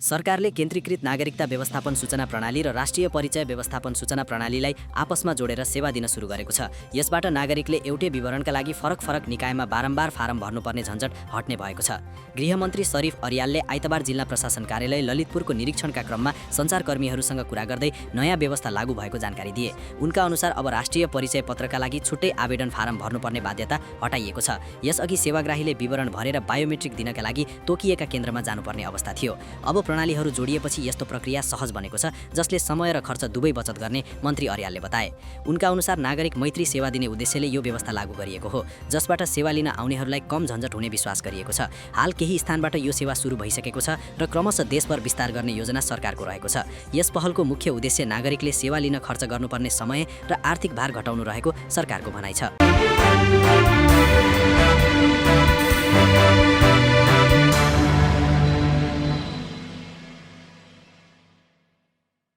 सरकारले केन्द्रीकृत नागरिकता व्यवस्थापन सूचना प्रणाली र राष्ट्रिय परिचय व्यवस्थापन सूचना प्रणालीलाई आपसमा जोडेर सेवा दिन सुरु गरेको छ। यसबाट नागरिकले एउटै विवरणका लागि फरक फरक निकायमा बारम्बार फारम भर्नुपर्ने झन्झट हट्ने भएको छ। गृहमन्त्री शरीफ अरियालले आइतबार जिल्ला प्रशासन कार्यालय ललितपुरको निरीक्षणका क्रममा सञ्चारकर्मीहरूसँग कुरा गर्दै नयाँ व्यवस्था लागू भएको जानकारी दिए। उनका अनुसार अब राष्ट्रिय परिचय पत्रका लागि छुट्टै आवेदन फारम भर्नुपर्ने बाध्यता हटाइएको छ। यसअघि सेवाग्राहीले विवरण भरेर बायोमेट्रिक दिनका लागि तोकिएका केन्द्रमा जानुपर्ने अवस्था थियो। अब प्रणालीहरू जोडिएपछि यस्तो प्रक्रिया सहज बनेको छ, जसले समय र खर्च दुवै बचत गर्ने मन्त्री अरियालले बताए। उनका अनुसार नागरिक मैत्री सेवा दिने उद्देश्यले यो व्यवस्था लागू गरिएको हो, जसबाट सेवा लिन आउनेहरूलाई कम झन्झट हुने विश्वास गरिएको छ। हाल केही स्थानबाट यो सेवा सुरु भइसकेको छ र क्रमशः देशभर विस्तार गर्ने योजना सरकारको रहेको छ। यस पहलको मुख्य उद्देश्य नागरिकले सेवा लिन खर्च गर्नुपर्ने समय र आर्थिक भार घटाउनु रहेको सरकारको भनाइ छ।